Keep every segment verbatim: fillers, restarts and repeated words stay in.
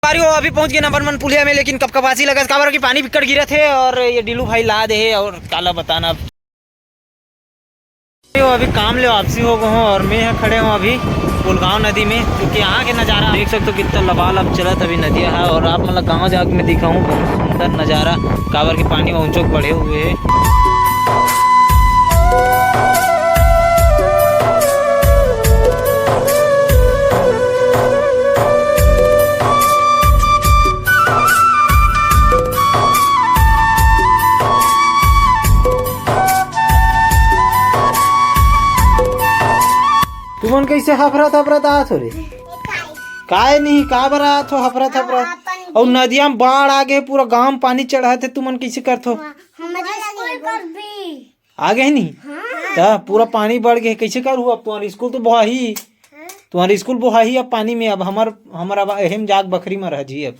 अरे वो अभी पहुंच गए नंबर वन पुलिया में, लेकिन कब कब आसी लगा, काबर कि पानी बिकट गिरत हे और ये डीलू भाई ला दे हे और काला बताना। तो अभी काम ले वापसी हो गए हूँ और मैं यहाँ खड़े हूँ अभी पुलगांव नदी में, क्योंकि यहाँ के नज़ारा देख सकते हो कितना लबालब चलत अभी नदिया है। और आप मतलब गाँव जाके मैं दिखाऊँ बहुत सुंदर नज़ारा, काबर के पानी ऊंचो बढ़े हुए है। तुमन कैसे हफरत हफरत आत हो रे? काय नहीं, का बर आत हो हफरत हफरत? अउ नदिया में बाढ़ आ गे, पूरा गांव में पानी चढ़त हे, तुमन कैसे करत हो? हमर स्कूल कर भी। आ गे नहीं? हाँ। त पूरा पानी बढ़ गे, कैसे करहू अब? तुम्हार स्कूल तो बोहाही, तुम्हार स्कूल बोहाही अब पानी में। अब हमर, हमर अब एहेम जाग बखरी में रह जी अब,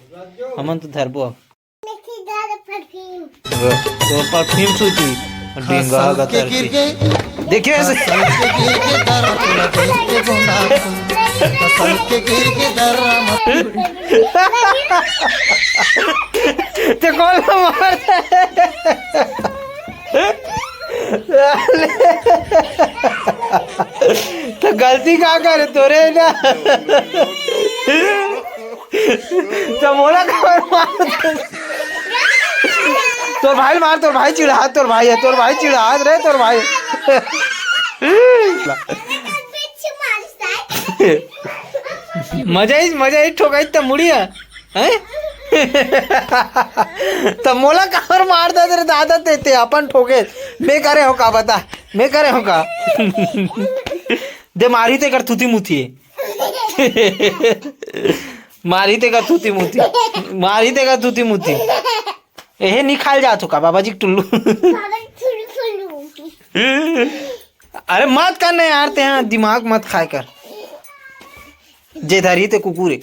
हमन तो धरबो अब। देखी जा रे परफ्यूम। तो परफ्यूम सूची, डेंगा का तरती। देखिए ऐसे। ते कौन मार? तो गलती का करे तोरे ना? तो मोला खबर मार। तोर भाई मार, तोर भाई चिढ़ा, तोर भाई है, तोर भाई चिढ़ा रे, तोर भाई। मजा ही, मजा ही ठोकाई त मुड़िया। हैं? त मोला काबर मार दे रे दादा, ते, ते अपन ठोके। मैं करे हो का बता, मैं करे हो का? दे मारी ते कर थूथी मुथी। मारी ते कर थूथी मुथी। मारी ते कर थूथी मुथी। एहे निकाल जात हो का बाबा जी के टुल्लू? अरे मत करना यार, ते यहाँ दिमाग मत खाए कर। जे धरी ते कुकुरे।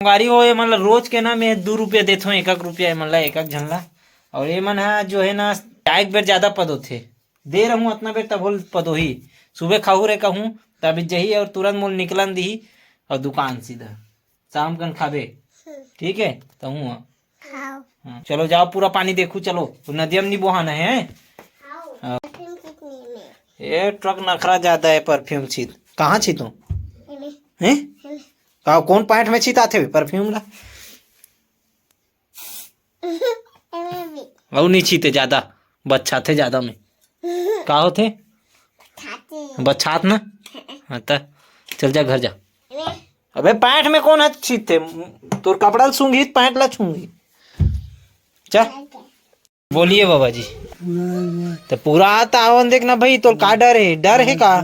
गाड़ी हो, ये मतलब रोज के ना मैं दू रुपया देथों, एक एक रुपया ये मन ला, एक एक झन ला। और ये मन हा जो है ना, एक बेर ज्यादा पदोथे, दे रहूं अतना बेर तब होल पदोही। सुबह खाहू रे कहूं तब जही और तुरंत मोल निकलन दिही और दुकान सीधा। शाम कन खाबे। ठीक है, तो हूँ। हाँ। हाँ, चलो जाओ, पूरा पानी देखू, चलो। तो नदिया में नहीं बोहाना है। हाँ। ये ट्रक नखरा ज्यादा है, परफ्यूम छीत। कहाँ छीतो? हैं? का कौन पैंट में छीत आथे परफ्यूम ला? अउ नहीं छीते ज्यादा, बच्छाथे ज्यादा में। का होथे? बच्छात ना। हाँ, त चल जा घर जा। अबे पैंट में कौन है छीते? तोर कपड़ा ल सूंघी, पैंट ला छूंगी। चल। बोलिए बाबा जी। तो पूरा आता आवन देखना भाई, तोर का डर है? डर है का?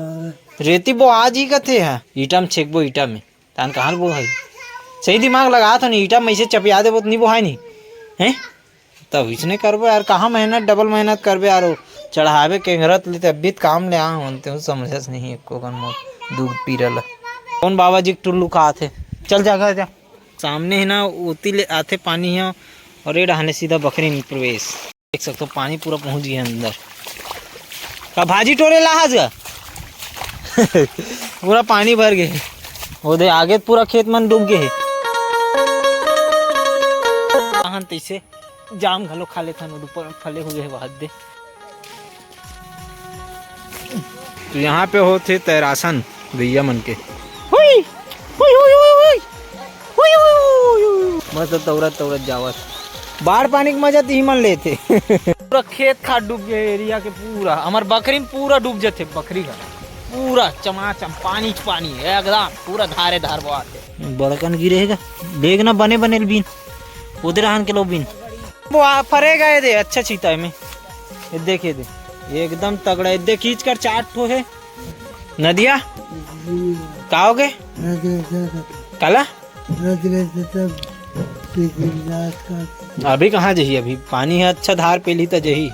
रेती बोहा जी कथे है, ईटा में छेकबो, ईटा में। तान कहाँ बोहाई? सही दिमाग लगा तो नहीं, ईटा में इसे चपिया देबो तो नहीं बोहाई नहीं। हैं? तब इसने करबो यार, कहाँ मेहनत, डबल मेहनत करबे यार। चढ़ावे के रत लेते अभी तो काम ले आ होते हो, समझस नहीं एको कन मोर दुख पीरा ला। कौन बाबा जी के टुल्लू का आथे? चल जा घर जा। सामने है ना, ओती ले आथे पानी है और ये डहाने सीधा बखरी में प्रवेश। देख सकते हो पानी पूरा पहुंच गया अंदर। का भाजी टोरे लाहस गा? पूरा पानी भर गए। वो दे आगे पूरा खेत मन डूब गए। अहन तैसे जाम घलो खा लेथन, वो ऊपर फले हुए है वहाद दे। तो यहाँ पे होथे तैरासन गैया मन के। हुई, हुई, हुई, हुई, हुई। हुई, हुई, हुई, हुई। मस्त तौरत तौरत जावत। बाढ़ पानी के मजा तो ही मन लेथे। पूरा खेत खार डूब गए एरिया के पूरा। हमार बकरी में पूरा डूब जथे बकरी घर। पूरा चमाचम पानी च पानी एकदम पूरा धारे धार बहाथे। बड़कन गिरे हे गा। देख ना बने बने बीन। उधर आन के लो बीन। वो आ, फरे गए दे, अच्छा चीता है में। ये देख, ये दे, ये एकदम तगड़ा है। देख, खींच कर चार ठो है। नदिया, का हो गए? काला? अभी कहाँ जही? अभी पानी है अच्छा, धार पेली त जही।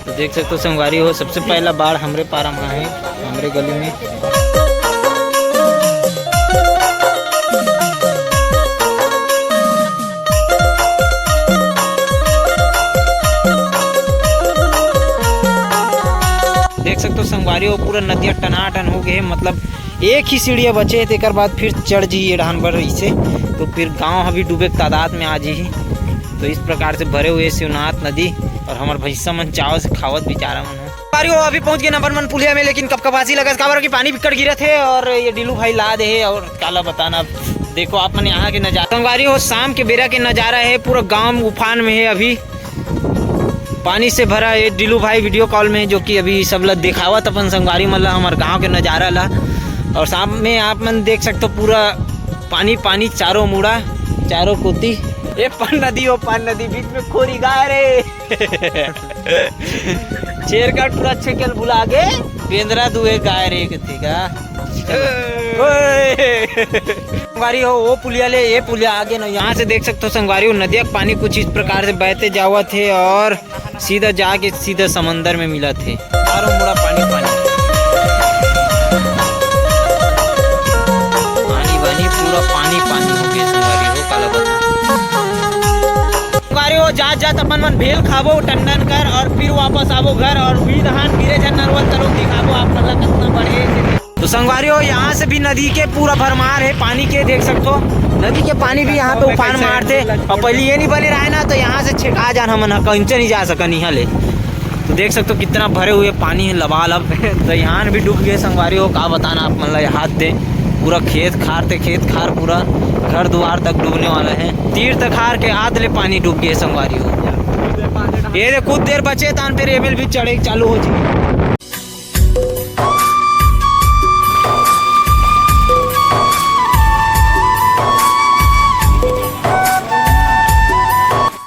तो देख सकते हो संगवारी हो, सबसे पहला बाढ़ हमरे पारा में है, हमरे गली में। देख तक तो संगवारी हो, पूरा नदिया टनाटन हो गए हे, मतलब एक ही सीढ़िया बचे हे, तेकर बाद फिर चढ़ जी ये डहान बर इसे, तो फिर गांव अभी डूबे के तादाद में आ जी। तो इस प्रकार से भरे हुए शिवनाथ नदी, और हमार भैंसा मन चाव से खावत बेचारा मन हो। संगवारी हो, अभी पहुंच गए अपन मन पुलिया में, लेकिन कपकपासी लगत, काबर कि पानी बिक्कट गिरत हे और ये डीलू भाई ला दे हे, और काला बताना। देखो आप मन यहाँ के नजारा, संगवारी हो, शाम के बेरा के नजारा हे, पूरा गांव उफान में हे अभी। पानी से भरा ये डीलू भाई वीडियो कॉल में, जो कि अभी सब ला दिखावत अपन संगवारी मन ला हमर गांव के नजारा ला। और सामने आप मन देख सकते हो, पूरा पानी पानी चारों मुड़ा, चारों कोती। ये पान नदी, वो पान नदी, बीच में खोरी गाय रे। शेर का टूरा छेकल भुला गे, बेंदरा दुए गाय रे कथे का। ओए। संगवारी हो, वो पुलिया ले ये पुलिया आगे ना, यहाँ से देख सकते हो संगवारी हो, नदिया के पानी कुछ इस प्रकार से बहते जावत हे और सीधा जाके सीधा समंदर में मिलत हे। चारों मुड़ा पानी पानी, पानी पानी, पूरा पानी पानी हो गया संगवारी हो, काला बता। संगवारी हो, जात जात अपन मन भेल खाबो टंडन कर और फिर वापस आबो घर, और भी धान गिरे झन नरवल तरो दिखाबो आप मन ला कितना बढ़े। तो संगवारी हो, यहाँ से भी नदी के पूरा भरमार है पानी के, देख सकते हो नदी के पानी भी यहाँ पे उफान मारते। और पहले ये नहीं बने रहे ना, तो यहाँ से छेका जान हमन ह, कंचे नहीं जा सकन यहाँ ले। तो देख सकते हो कितना भरे हुए पानी है लबालब। दहियान भी डूब गए संगवारी हो, का बताना आप मन ला, हाथ दे पूरा खेत खार ते खेत खार, पूरा घर दुआर तक डूबने वाला है। तीर तखार के आध ले पानी डूब गए संगवारी हो। ये ले कुछ देर बचे तान फिर एमएल भी चढ़े चालू हो जाए।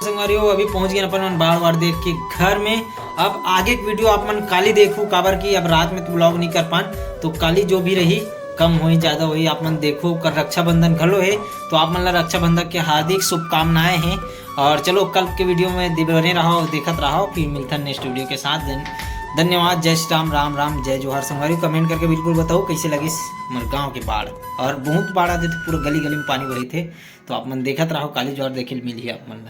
संगवारी हो, अभी पहुंच गए अपन मन बाढ़ वाढ़ देख के घर में। अब आगे के वीडियो आप मन काली देखू, काबर कि अब रात में तो ब्लॉग नहीं कर पान, तो काली जो भी रही, कम होई ज्यादा होई, आप मन देखो। कल रक्षाबंधन घलो है, तो आप मन ला रक्षाबंधन के हार्दिक शुभकामनाएं हैं। और चलो, कल के वीडियो में दि-, बने रहो, देखत रहो, फिर मिलथन नेक्स्ट वीडियो के साथ। धन-, धन्यवाद। जय श्री राम, राम राम, जय जोहार। संगवारी, कमेंट करके बिल्कुल बताओ कैसे लगिस हमर गांव के बाढ़, और बहुत बाढ़ आते थे, पूरा गली गली में पानी बही थे। तो आप मन देखत रहो, काली जोहार देखे मिलही आप मन।